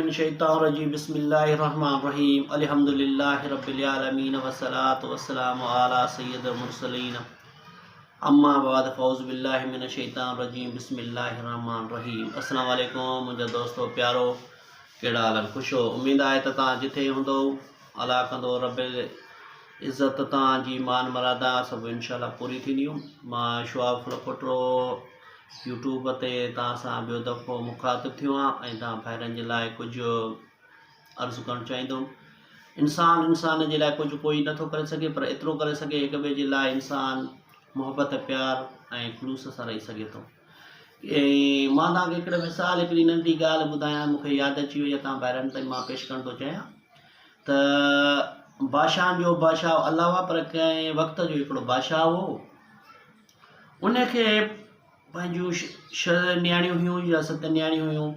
من الشيطان الرجيم بسم الله الرحمن الرحيم الحمد لله رب العالمين والصلاة والسلام على سيد المرسلين اما بعد فاعوذ بالله من الشيطان الرجيم بسم الله الرحمن الرحيم السلام عليڪم منهنجا دوستو پيارو ڪهڙا حال آهن خوش هو اميد آهي ته توهان جٿي هوندو الله ڪندو رب عزت توهان جي مان مرادا سڀ انشاء الله پوري ٿينديون مان شعاب ڦلپوٽو يوٽيوب تي توهان سان ٻيو دفعو مخاطب ٿيو آهيان ۽ توهان ڀائرن جي لاء ڪجهه عرض ڪرڻ چاهيندم انسان انسان جي لاء ڪجهه ڪوئي نٿو ڪري سگهي پر ايترو ڪري سگهي هڪ ٻئي جي لاء انسان محبت پيار ۽ خلوص سان رهي سگهي ٿو ۽ مان توهان کي هڪڙو مثال هڪڙي ننڍي ڳالهه ٻڌايان مون کي ياد اچي وئي توهان ڀائرن تائين مان پيش ڪرڻ ٿو چاهيان ته بادشاهن جو بادشاهه الله هئا پر ڪنهن وقت جو هڪڙو بادشاهه هو ان کي پنهنجون ڇهه نياڻيون هيون يا ست نياڻيون هيون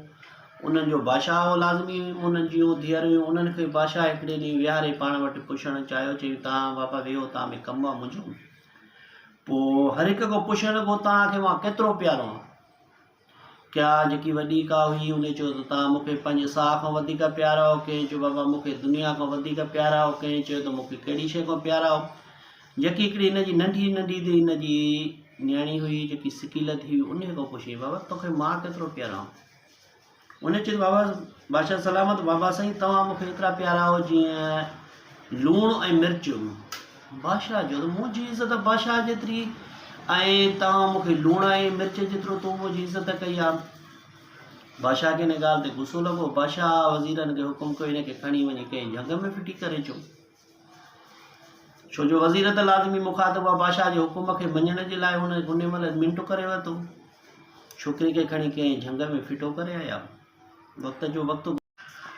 انهن جو بادشاهه هو لازمي انهن جون ڌيئر هيون انهن کي بادشاهه هڪڙي ڏينهن ويهاري پاڻ وٽ پڇڻ چاهيو چيائين توهان بابا ويهو توهان ۾ ڪم آهي منهنجو پوء هر هڪ کان پڇڻ لڳو توهان کي مان ڪيترو پيارو آهيان ڪيا جيڪي وڏي ڪا هئي ان چيو ته توهان مون کي پنهنجي ساهه کان وڌيڪ پيارا آهيو ڪنهن چيو بابا مون کي دنيا کان وڌيڪ پيارا آهيو ڪنهن چيو ته مون کي ڪهڙي شيء کان پيارا آهيو جيڪي هڪڙي هن جي ننڍي ننڍي تي هن جي نياڻي هئي جيڪي سڪيلت هئي ان کان پڇيائين بابا توکي مان ڪيترو پيارو آهيان ان چيو بابا بادشاهه سلامت بابا سائين توهان مون کي ايترا پيارا آهيو جيئن لوڻ ۽ مرچ بادشاهه چيو ته منهنجي عزت بادشاهه جيتري ۽ توهان مون کي لوڻ ۽ مرچ جيترو تو منهنجي عزت ڪئي آهي. بادشاهه کي ان ڳالهه تي غصو لڳو. بادشاهه وزيرن کي حڪم ڪيو هن کي کڻي وڃي ڪنهن جهنگ ۾ ڦٽي ڪري اچو. ڇو جو وزير ته لازمي مخاطب هئا بادشاهه جي حڪم کي مڃڻ جي لاء هن ان مهل منٽ ڪري ورتو. ڇوڪري کي کڻي ڪنهن جهنگ ۾ ڦٽو ڪري آيا. وقت جو وقت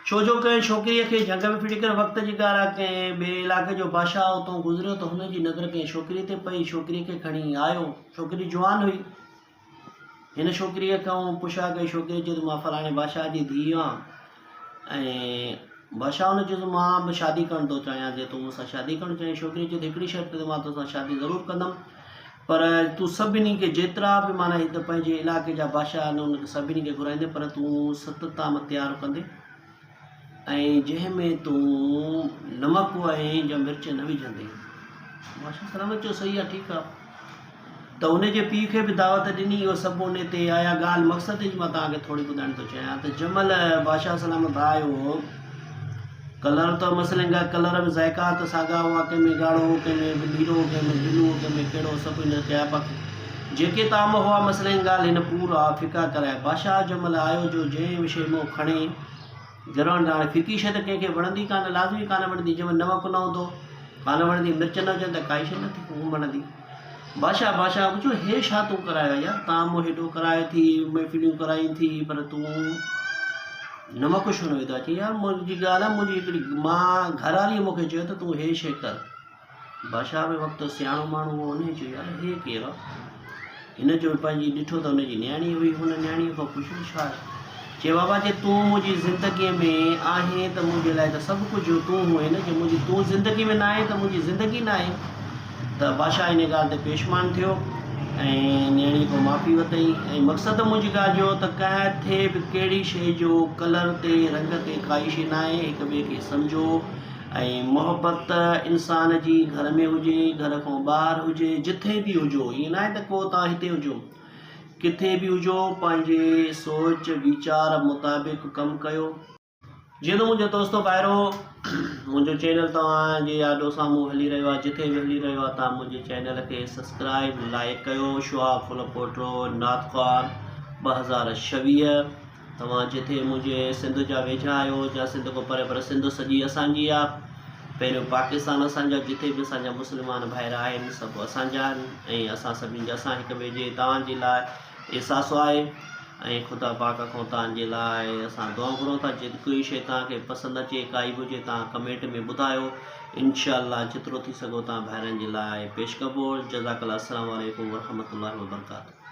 ڇو جو ڪنهن ڇوڪريء کي جهنگ ۾ ڦٽي ڪري وقت جي ڳالهه آ، ڪنهن ٻئي علائقي جو بادشاهه اتان گذريو ته هن جي نظر ڪنهن ڇوڪريء تي پئي، ڇوڪريء کي کڻي آيو، ڇوڪري جوان هئي. هن ڇوڪريء کان پڇا ڪئي، ڇوڪريء چيو ته مان فلاڻي بادشاهه جي ڌيء آهيان ۽ بادشاهه هن چيو ته مان به شادي ڪرڻ ٿو چاهيان، جي تون مون سان شادي ڪرڻ چاهين؟ ڇوڪريء چيو ته هڪڙي شرط تي مان توسان شادي ضرور ڪندم، پر تون سڀني کي جيترا به معنيٰ هت پنهنجي علائقي جا بادشاهه آهن انهن کي سڀني کي گهرائيندين پر تون ست طعام تيار ڪندين ۽ جنهن ۾ تون نمڪ ۽ يا مرچ نه وجهندين. بادشاهه سلامت چيو صحيح آهي ٺيڪ آهي. ته ان جي پيء کي به دعوت ڏني اهو سڀ ان تي آيا ڳالهه مقصد جي مان توهان کي ٿوري ٻڌائڻ ٿو چاهيان ته جنهن مهل بادشاهه سلامت آيو ڪلر ته مثلاً ڳا ڪلر به ذائقا ته ساڳا هئا، ڪنهن ۾ ڳاڙهو هو، ڪنهن ۾ نيرو هو، ڪنهن ۾ بلو هو، ڪنهن ۾ ڪهڙو سڀ هن ڪيا پاڪ جيڪي طعام هئا مثلاً ڳالهه هن پورا ڦڪا ڪرايا. بادشاهه جنهن مهل آيو جو جنهن به شيء منهن کڻي گرهڻ ته هاڻي ڦڪي شيء ته ڪنهن کي وڻندي ڪانه لازمي ڪانه وڻندي جنهن ۾ نمڪ نه هوندو ڪانه وڻندي مرچ نه هجن ته ڪائي شيء نه ٿي وڻندي. بادشاهه بادشاهه پڇيو هي ڇا تون ڪرايو آهي يار طعام هيڏو ڪرايو ٿي محفليون ڪرايون ٿي پر تون نمڪ ڇو نه وڌو چي يار منهنجي ڳالهه آهي منهنجي هڪڙي مان گهر واريء مون کي چيو ته تون هي شيء ڪر بادشاهه به وقت سياڻو ماڻهو هو انهيء چيو يار هي ڪير آهي هن جو پنهنجي ڏٺو ته هن جي نياڻي هئي هن نياڻيء کان پڇيو ڇا آهي چي بابا جي تون منهنجي زندگيء ۾ آهين ته منهنجي لاء ته سڀ ڪجهه تون هئين نه جي منهنجي تون زندگي ۾ ناهين ته منهنجي زندگي ناهي ته بادشاهه ان ڳالهه تي پيشمان ٿيو ۽ نياڻيء کان معافي ورتائين ۽ مقصد منهنجي ڳالهه جو ته ڪٿي به ڪهڙي شيء جو ڪلر تي رنگ تي ڪائي شيء ناهي هڪ ٻئي کي سمجهو ۽ محبت انسان جي گهر ۾ هجي گهر کان ٻاهر هجي جٿي به هجو ائين ناهي ته ڪو توهان هتي هجو ڪٿي به هجو پنهنجي سوچ ويچار مطابق ڪم ڪيو. جيئن ته منهنجو دوستو ڀائرو منهنجو چينل توهان جي آڏو سامهون هلي رهيو آهي جٿي به هلي رهيو آهي توهان منهنجي چينل کي سبسڪرائب لائڪ ڪيو شعاع ڦلپوٽو نعت خوان 2026 توهان جٿي منهنجي سنڌ جا ويجها آهيو يا سنڌ کان پري پر سنڌ سڄي اسان جي آهي پهريون پاڪستان اسان جو جٿي به اسان جا مسلمان ڀائر آهن سڀ اسان جا آهن ۽ اسان سڀني جا اسان هڪ ٻئي جي توهان جي لاء احساس آهي ۽ خدا پاڪ کان توهان جي لاء اسان دعا گهرون ٿا جيڪي شيء توهان کي پسند اچي ڪائي به هجي توهان ڪمينٽ ۾ ٻڌايو انشاء الله جيترو ٿي سگهو توهان ڀائرن جي لاء پيش ڪبو جزاڪ الله السلام عليڪم ورحمة الله وبرڪاته.